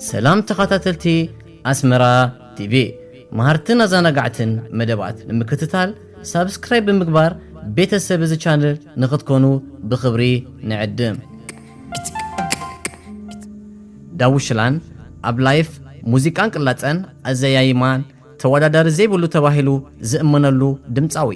ሰላም ተኸታተልቲ ኣስመራ ቲቪ፣ መሃርትን ኣዘናጋዕትን መደባት ንምክትታል ሳብስክራይብ ብምግባር ቤተሰብ እዚ ቻነል ንኽትኮኑ ብኽብሪ ንዕድም። ዳውሽላን ኣብ ላይፍ ሙዚቃን ቅላጸን ኣዘያይማን ተወዳዳሪ ዘይብሉ ተባሂሉ ዝእመነሉ ድምጻዊ።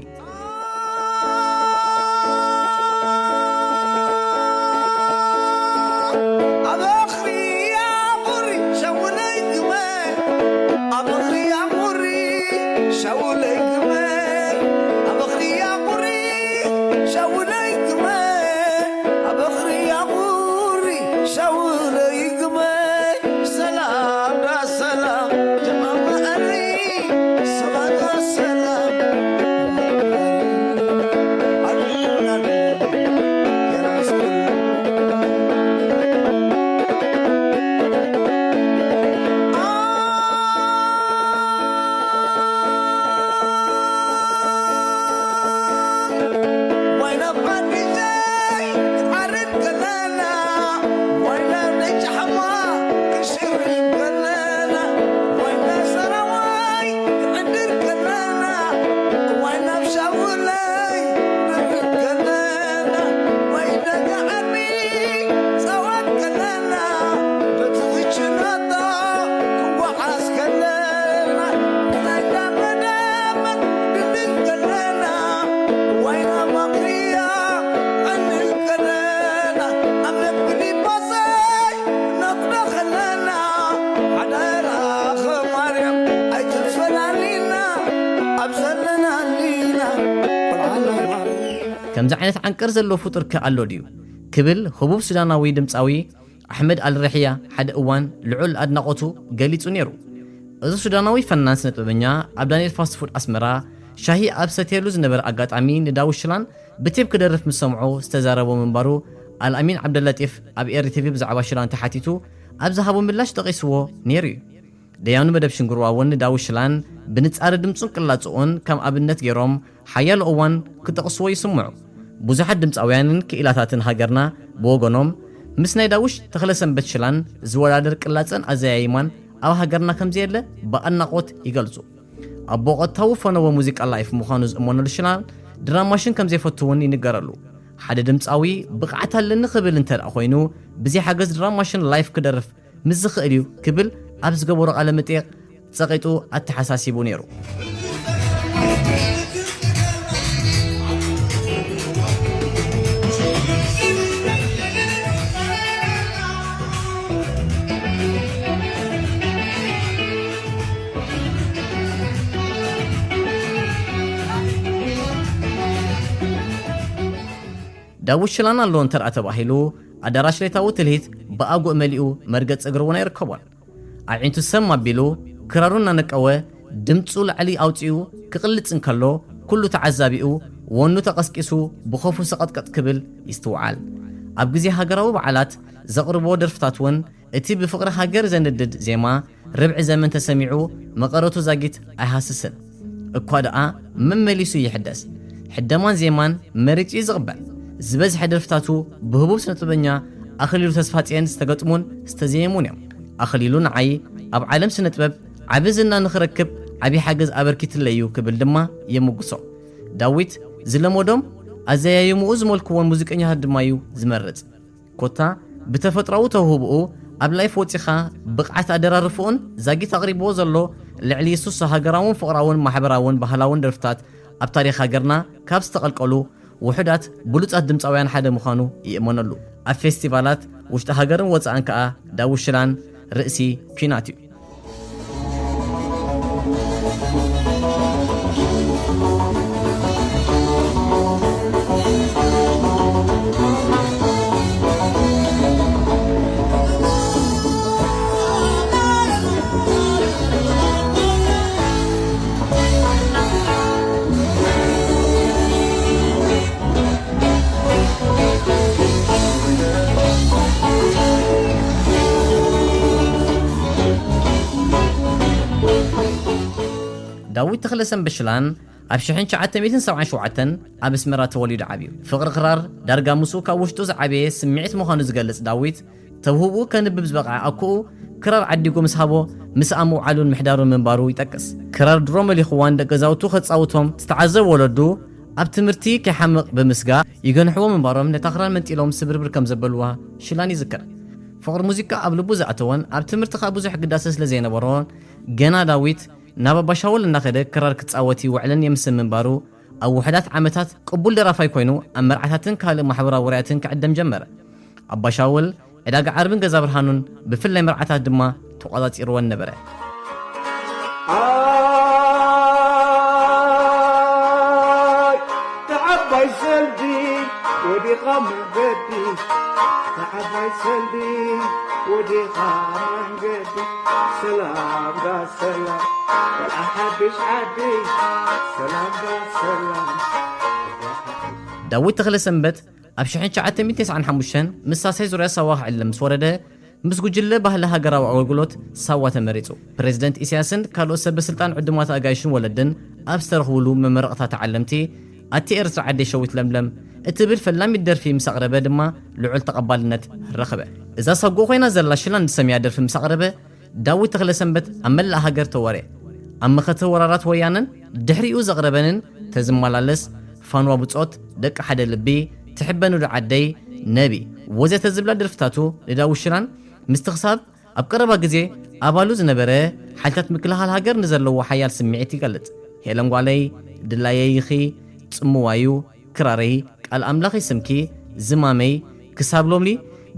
ከምዚ ዓይነት ዓንቀር ዘለዎ ፍጡር ከ ኣሎ ድዩ? ክብል ህቡብ ሱዳናዊ ድምጻዊ ኣሕመድ ኣልርሕያ ሓደ እዋን ልዑል ኣድናቖቱ ገሊጹ ነይሩ። እዚ ሱዳናዊ ፈናን ስነጥበበኛ ኣብ ዳንኤል ፋስት ፉድ ኣስመራ ሻሂ ኣብ ሰትየሉ ዝነበረ ኣጋጣሚ ንዳውሽላን ብቴፕ ክደርፍ ምስ ሰምዖ ዝተዛረቦ ምንባሩ ኣልኣሚን ዓብደላጢፍ ኣብ ኤሪ ቲቪ ብዛዕባ ሽላን ተሓቲቱ ኣብ ዝሃቦ ምላሽ ጠቒስዎ ነይሩ እዩ። ደያኑ መደብ ሽንግርዋ እውን ንዳውሽላን ብንጻሪ ድምጹን ቅላጽኡን ከም ኣብነት ገይሮም ሓያሎ እዋን ክጠቕስዎ ይስምዑ። ብዙሓት ድምጻውያንን ክኢላታትን ሃገርና ብወገኖም ምስ ናይ ዳውሽ ተኽለሰንበት ሽላን ዝወዳደር ቅላጸን ኣዘያይማን ኣብ ሃገርና ከምዘየለ ብኣድናቖት ይገልጹ። ኣቦ ቀጥታዊ ፈነወ ሙዚቃ ላይፍ ምዃኑ ዝእመነሉ ሽላን ድራም ማሽን ከምዘይፈቱ እውን ይንገረሉ። ሓደ ድምጻዊ ብቕዓት ኣለኒ ክብል እንተ ደኣ ኮይኑ ብዘይ ሓገዝ ድራም ማሽን ላይፍ ክደርፍ ምስ ዝኽእል እዩ ክብል ኣብ ዝገበሮ ቃለ መጠይቕ ጸቒጡ ኣተሓሳሲቡ ነይሩ። ዳዊት ሽላን ኣሎ እንተ ደኣ ተባሂሉ፣ ኣዳራሽ ሌታዊ ትልሂት ብኣጉእ መሊኡ መርገጽ እግሪ እውን ኣይርከቦን። ኣዒንቱ ሰም ኣቢሉ፣ ክራሩ እናነቀወ፣ ድምጹ ላዕሊ ኣውጺኡ ክቕልጽ እንከሎ፣ ኩሉ ተዓዛቢኡ ወኑ ተቐስቂሱ ብኸፉ ሰቐጥቀጥ ክብል ይስትውዓል። ኣብ ግዜ ሃገራዊ በዓላት ዘቕርቦ ደርፍታት እውን እቲ ብፍቕሪ ሃገር ዘንድድ ዜማ ርብዒ ዘመን ተሰሚዑ መቐረቱ ዛጊት ኣይሃስስን። እኳ ደኣ መመሊሱ ይሕደስ። ሕደማን ዜማን መሪጹ እዩ ዝቕበል። ዝበዝሐ ደርፍታቱ ብህቡብ ስነጥበበኛ ኣኽሊሉ ተስፋጽየን ዝተገጥሙን ዝተዘየሙን እዮም። ኣኽሊሉ ንዓይ ኣብ ዓለም ስነጥበብ ዓቢ ዝና ንኽረክብ ዓቢ ሓገዝ ኣበርኪትለይ እዩ ክብል ድማ የመጉሶ። ዳዊት ዝለመዶም ኣዘያይምኡ ዝመልክዎን ሙዚቀኛታት ድማ እዩ ዝመርጽ። ኮታ ብተፈጥሮኣዊ ተውህብኡ ኣብ ላይፍ ወጺኻ ብቕዓት ኣደራርፍኡን ዛጊት ኣቕሪብዎ ዘሎ ልዕሊ ስሳ ሃገራውን ፍቕራውን ማሕበራውን ባህላውን ደርፍታት ኣብ ታሪኽ ሃገርና ካብ ዝተቐልቀሉ ውሑዳት ብሉጻት ድምጻውያን ሓደ ምዃኑ ይእመነሉ። ኣብ ፌስቲቫላት ውሽጢ ሃገርን ወጻእን ከኣ ዳዊት ሽላን ርእሲ ኲናት እዩ። ዳዊት ተኽለሰንበት ሽላን ኣብ ሽሕን ትሽዓተ ሚእትን ሰብዓን ሸውዓተን ኣብ ኣስመራ ተወሊዱ ዓብዩ። ፍቕሪ ክራር ዳርጋ ምስኡ ካብ ውሽጡ ዝዓበየ ስምዒት ምዃኑ ዝገልጽ ዳዊት፣ ተውህብኡ ከንብብ ዝበቕዐ ኣኩኡ ክራር ዓዲጉ ምስ ሃቦ ምስኣ ምውዓሉን ምሕዳሩን ምንባሩ ይጠቅስ። ክራር ድሮ መሊኽዋን ደቂ ገዛውቱ ከጻውቶም ዝተዓዘቡ ወለዱ ኣብ ትምህርቲ ከይሓምቕ ብምስጋእ ይገንሕዎ ምንባሮም ነታ ክራር መንጢሎም ስብርብር ከም ዘበልዋ ሽላን ይዝክር። ፍቕሪ ሙዚቃ ኣብ ልቡ ዝኣተወን ኣብ ትምህርቲ ከኣ ብዙሕ ግዳሰ ስለ ዘይነበሮን ገና ዳዊት ናብ ኣባሻውል እናኸደ ክራር ክጻወት ይውዕልን የምስን ምንባሩ ኣብ ውሕዳት ዓመታት ቅቡል ደራፋይ ኮይኑ ኣብ መርዓታትን ካልእ ማሕበራዊ ውራያትን ክዕደም ጀመረ። ኣባሻውል ዕዳጋ ዓርብን ገዛ ብርሃኑን ብፍላይ መርዓታት ድማ ተቋጻጺርወን ነበረ። ተዓባይ ሰልዲ ወዲኻ መንገዲ ተዓባይ ሰልዲ ወዲኻ መንገዲ ሰላም ዳ ሰላም ቆልዓ ሓድሽ ዓዲ ሰላም ዳ ሰላም ዳዊት ተኽለ ሰንበት ኣብ ሽሕን ትሽዓተ ሚእትን ተስዓን ሓሙሽተን ምስ ሳሳይ ዙርያ ሳዋ ክዕለ ምስ ወረደ ምስ ጉጅለ ባህሊ ሃገራዊ ኣገልግሎት ሳዋ ተመሪጹ። ፕሬዝደንት ኢሳያስን ካልኦት ሰበ ስልጣን ዕዱማት ኣጋይሽን ወለድን ኣብ ዝተረኽብሉ መመረቕታ ተዓለምቲ ኣቲ ኤርትራ ዓደይ ሸዊት ለምለም እትብል ፈላሚት ደርፊ ምስ ኣቕረበ ድማ ልዑል ተቐባልነት ረኸበ። እዛ ሳጎ ኮይና ዘላ ሽላን ዝሰምያ ደርፊ ምስ ኣቕረበ ዳዊት ተኽለሰንበት ኣብ መላእ ሃገር ተወረ። ኣብ መኸተ ወራራት ወያነን ድሕሪኡ ዘቕረበንን ተዝመላለስ ፋንዋ ብጾት፣ ደቂ ሓደ ልቢ፣ ትሕበኑሉ ዓደይ፣ ነቢ ወዘተ ዝብላ ደርፍታቱ ንዳዊት ሽላን ምስቲ ክሳብ ኣብ ቀረባ ግዜ ኣባሉ ዝነበረ ሓይልታት ምክልኻል ሃገር ንዘለዎ ሓያል ስምዒት ይገልጽ። ሄለን ጓለይ፣ ድላየይ ኢኺ፣ ጽምዋዩ፣ ክራረይ፣ ቃል ኣምላኽ ይስምኪ፣ ዝማመይ፣ ክሳብ ሎሚ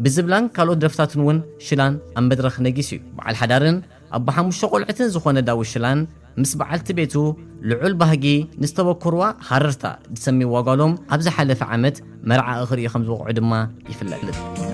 ብዝብላን ካልኦት ደርፍታትን እውን ሽላን ኣብ መድረኽ ነጊሱ እዩ። በዓል ሓዳርን ኣቦ ሓሙሽተ ቆልዑትን ዝኾነ ዳዊት ሽላን ምስ በዓልቲ ቤቱ ልዑል ባህጊ ንዝተበከርዋ ሃረርታ ዝሰምይዋ ጓሎም ኣብ ዝሓለፈ ዓመት መርዓኣ ክርእዩ ከም ዝበቕዑ ድማ ይፍለጥ።